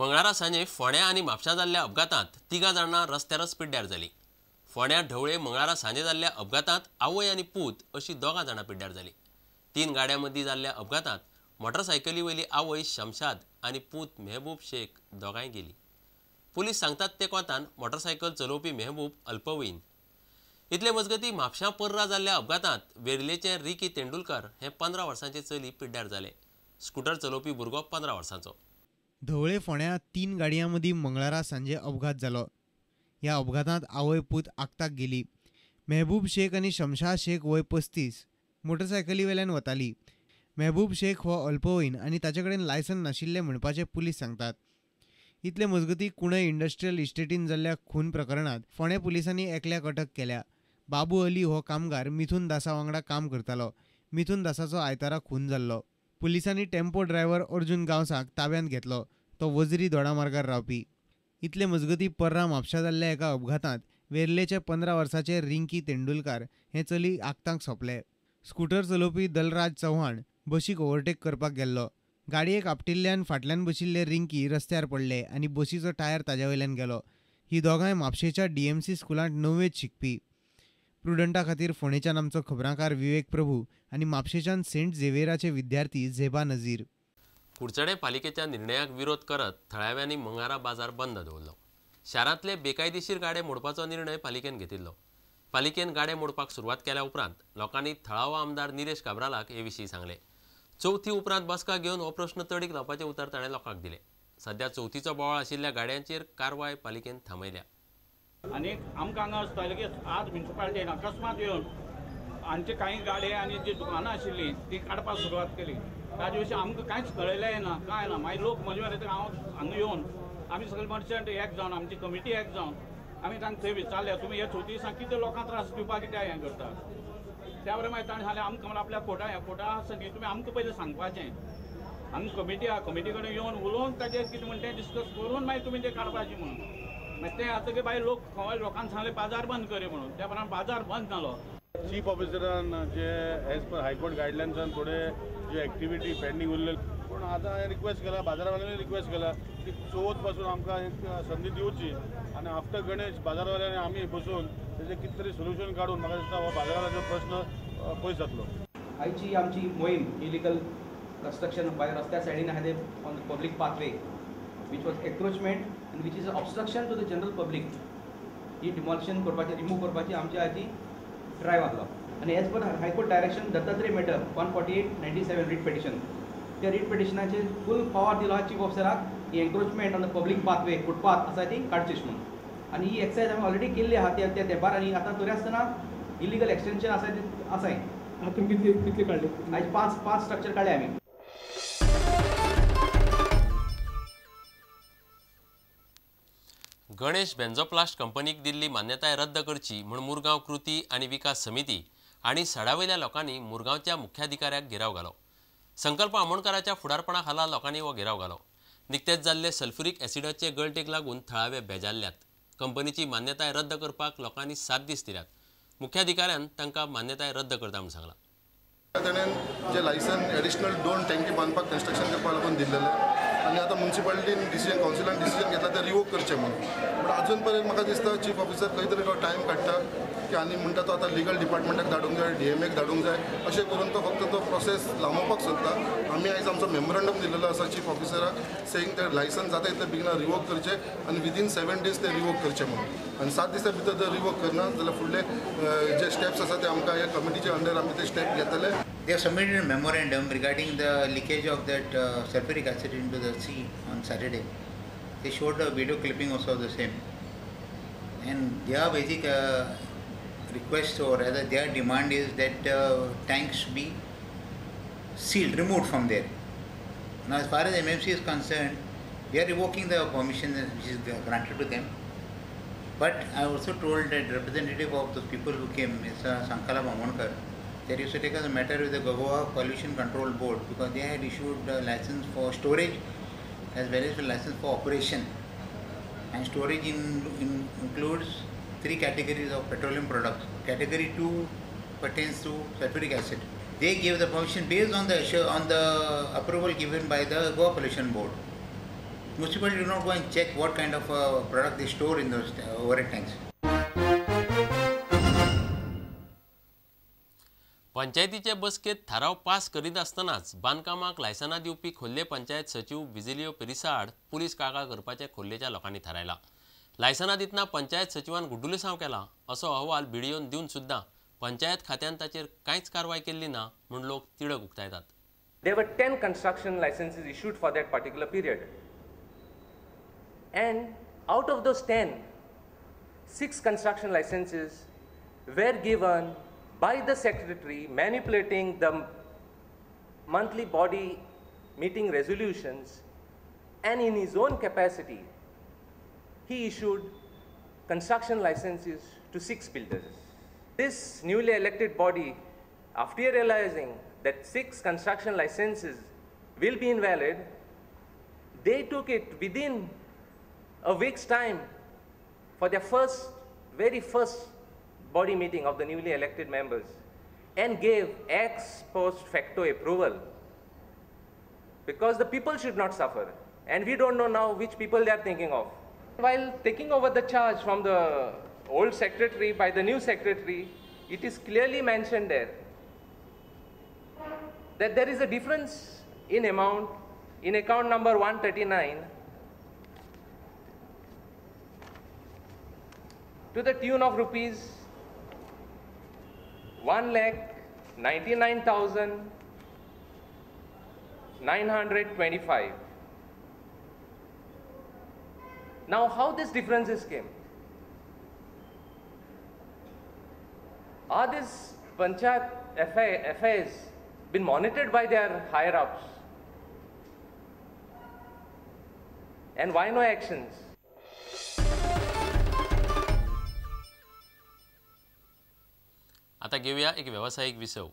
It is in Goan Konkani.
मंगळारा सांजे फोंड्या आनी म्हापशां जाल्ल्या अपघातांत 3 जाणां रस्त्यारच पिड्ड्यार जाली. फोंड्या ढवळे मंगळारा सांजे जाल्ल्या अपघातांत आवय आनी पूत अशी 2 जाणां पिड्ड्यार जाली. 3 गाड्यां मदीं जाल्ल्या अपघातांत मोटरसायकली वयली आवय शमशाद आनी पूत मेहबूब शेख दोगांय गेली. पुलीस सांगतात ते कोंतान मोटरसायकल चलोवपी मेहबूब अल्पवयीन. इतले मजगती म्हापशां पर्रा जाल्ल्या अपघातांत वेर्लेचे रिकी तेंडुलकर हे 15 वर्सांचे चली पिड्ड्यार जाले. स्कूटर चलोवपी भुरगो 15 वर्सांचो. धवळे फोंड्या 3 गाडयां मदीं मंगळारा सांजे अपघात जालो. ह्या अपघातांत आवय पूत आक्ताक गेली. मेहबूब शेख आनी शमशाद शेख वय 35 मोटरसायकली वेल्यान वताली. मेहबूब शेख हो अल्पवयीन आनी ताचे कडेन लायसन नाशिल्लें म्हणपाचें पुलीस सांगतात. इतले मजगती कुणय इंडस्ट्रियल इस्टेटीन जाल्ल्या खून प्रकरणांत फोंडें पुलिसांनी एकल्याक अटक केल्या. बाबू अली हो कामगार मिथून दासा वांगडा काम करतालो. मिथून दासाचो आयतारा खून जाल्लो. पुलिसांनी टेम्पो ड्रायव्हर अर्जुन गांवसाक ताब्यांत घेतलो. तो वजरी दोडामार्गार रावपी. इतले मजगती पर्रा म्हापशा जाल्ल्या एका अपघातांत वेर्लेचे 15 वर्साचे रिंकी तेंडुलकार हे चली आक्तांक सोंपले. स्कूटर चलोवपी दलराज चव्हाण बशीक ओव्हरटेक करपाक गेल्लो. गाडयेक आपटिल्ल्यान फाटल्यान बशिल्ले रिंकी रस्त्यार पडले आनी बशीचो टायर ताज्या वयल्यान गेलो. ही दोगांय म्हापशेच्या डीएमसी स्कुलांत 9वेंत शिकपी. प्रुडंटा खातीर फोंडेच्यान आमचो खबरांकार विवेक प्रभू आनी म्हापशेच्यान सेंट झेवियराचे विद्यार्थी झेबा नजीर. कुडचडें पालिकेच्या निर्णयाक विरोध करत थळाव्यांनी मंगळारा बाजार बंद दवरलो. शारांतले बेकायदेशीर गाडे मोडपाचो निर्णय पालिकेन घेतिल्लो. पालिकेन गाडे मोडपाक सुरवात केल्या उपरांत लोकांनी थळावो आमदार निलेश काब्रालाक हे विशीं सांगलें. चवथी उपरांत बसका घेवन हो प्रश्न तडीक लावपाचें उतर ताणें लोकांक दिलें. सध्या चवथीचो बोवाळ आशिल्ल्या गाड्यांचेर कारवाय पालिकेन थांबयल्या. आनी आमकां हांगा आसतालें की आज म्युनिसिपालिटीन अकस्मात येवन हांचे कांय गाडे आनी जी दुकानां आशिल्लीं ती काडपाक सुरवात केली. ताजे विशीं आमकां कांयच कळयलें ना, कांय ना. मागीर लोक म्हजे मेरेन हांव हांगा येवन आमी सगळे मर्चंट एक जावन आमची कमिटी एक जावन आमी तांकां थंय विचारलें, तुमी हे चवथी दिसा कितें लोकांक त्रास दिवपाक कित्याक हें करतात. त्या बरोबर मागीर ताणें सांगलें आमकां म्हणल्यार आपल्या कोटा ह्या कोटा आसा न्ही, तुमी आमकां पयलीं सांगपाचें. हांगा कमिटी आहा, कमिटी कडेन येवन उलोवन ताजेर कितें म्हणटा तें डिस्कस करून मागीर तुमी तें काडपाचें म्हणून. मागीर तें आतां की बाय लोक खंय लोकांक सांगलें बाजार बंद करे म्हणून, त्या प्रमाणे बाजार बंद जालो. चीफ ऑफिसरान जे एज पर हायकोर्ट गायडलायन्सान थोडे जे एक्टिविटी पेंडींग उरले, पूण आतां हांवें रिक्वेस्ट केला, बाजारवाल्यांनी रिक्वेस्ट केला की चवथ पासून आमकां एक संदी दिवची आनी आफ्टर गणेश बाजारवाल्यांनी आमी बसून तेजें कितें तरी सोल्युशन काडून म्हाका दिसता हो बाजारवाल्याचो प्रश्न पयस जातलो. आयची आमची मोहीम इलिगल कन्स्ट्रक्शन बाय रस्त्या सायडीन आहा ते on the public pathway which was encroachment and which is obstruction to the general public, he demolition करपाची, रिमूव्ह करपाची आमची आयची ड्रायव्ह आसलो. आनी as per high court direction Dattatray matter 148/97 writ petition, त्या रीट पिटिशनाचेर फूल पावर दिलो आहा चीफ ऑफिसराक ही encroachment on the public pathway footpath आसा ती काडची म्हणून. आनी ही एक्सरसायज आमी ऑलरेडी केल्ली आहा त्या त्या तेंपार आनी आतां तरी आसतना इलिगल एक्सटेन्शन आसा ते आसाय. आतां कितले कितले काडले? आयज पांच स्ट्रक्चर काडले आमी. गणेश बेंजोप्लास्ट कंपनीक दिल्ली मान्यताय रद्द करची म्हूण मुरगांव कृती आनी विकास समिती आनी सडावयल्या लोकांनी मुरगांवच्या मुख्याधिकाऱ्याक घेराव घालो. संकल्प आमोणकाराच्या फुडारपणा खाला लोकांनी हो घेराव घालो. निकतेच जाल्ले सल्फ्युरीक ॲसिडाचे गळटेक लागून थळावे बेजारल्यात. कंपनीची मान्यताय रद्द करपाक लोकांनी 7 दीस दिल्यात. मुख्याधिकाऱ्यान तांकां मान्यताय रद्द करता म्हूण सांगलां. ताणें जे लायसन एडिशनल 2 टँकी बांदपाक कन्स्ट्रक्शन करपाक लागून दिल्लेलें आनी आतां म्युनिसिपालिटीन डिसिजन कावन्सिलान डिसिजन घेतला तें रिवोक करचें म्हणून. बट अजून पर्यंत म्हाका दिसता चीफ ऑफिसर खंय तरी तो टायम काडटा की आनी म्हणटा तो आतां लिगल डिपार्टमेंटाक धाडूंक जाय, डीएमएक धाडूंक जाय, अशें करून तो फक्त तो प्रोसेस लांबोवपाक सोदता. आमी आयज आमचो मेमोरंडम दिलेलो आसा चीफ ऑफिसराक सेईंग ते लायसन जाता इतले बेगिना रिवोक करचें आनी विदीन 7 दीज ते रिवोक करचें म्हणून. आनी 7 दिसां भितर जर रिवोक करना जाल्यार फुडले जे स्टेप्स आसा ते आमकां ह्या कमिटीच्या अंडर आमी ते स्टेप घेतले. They have submitted a memorandum regarding the leakage of that sulfuric acid into the sea on Saturday. They showed a video clipping also of the same. And their basic request, or rather their demand, is that tanks be sealed, removed from there. Now, as far as MMC is concerned, we are revoking the permission which is granted to them. But I also told that representative of those people who came, Mr. Sankalap Amonkar, they used to take us a matter with the Goa Pollution Control Board because they had issued a license for storage as well as a license for operation. And storage includes 3 categories of petroleum products. Category 2 pertains to sulfuric acid. They gave the permission based on the approval given by the Goa Pollution Board. Municipality do not go and check what kind of product they store in those overhead tanks. पंचायतीचे बसकेत थाराव पास करीत आसतनाच बांदकामाक लायसनां दिवपी खोर्ले पंचायत सचीव विजिलियो पेरिसाड पुलीस कागाळ करपाचें खोर्लेच्या लोकांनी थारायलां. लायसनां दितना पंचायत सचिवान गुड्डुलिसांव केला असो अहवाल बीडीओन दिवन सुद्दां पंचायत खात्यान ताचेर कांयच कारवाय केल्ली ना म्हूण लोक तिडक उक्तायतात. There were 10 construction licenses issued for that particular period. And out of those 10, 6 construction licenses were given by the secretary manipulating the monthly body meeting resolutions, and in his own capacity, he issued construction licenses to 6 builders. This newly elected body, after realizing that 6 construction licenses will be invalid, they took it within a week's time for their very first body meeting of the newly elected members and gave ex post facto approval, because the people should not suffer. And we don't know now which people they are thinking of. While taking over the charge from the old secretary by the new secretary, it is clearly mentioned there that there is a difference in amount in account number 139 to the tune of rupees 1,99,925. Now, how these differences came? Are these panchayat affairs been monitored by their higher-ups? And why no actions? आता घेऊया एक व्यावसायिक विसव.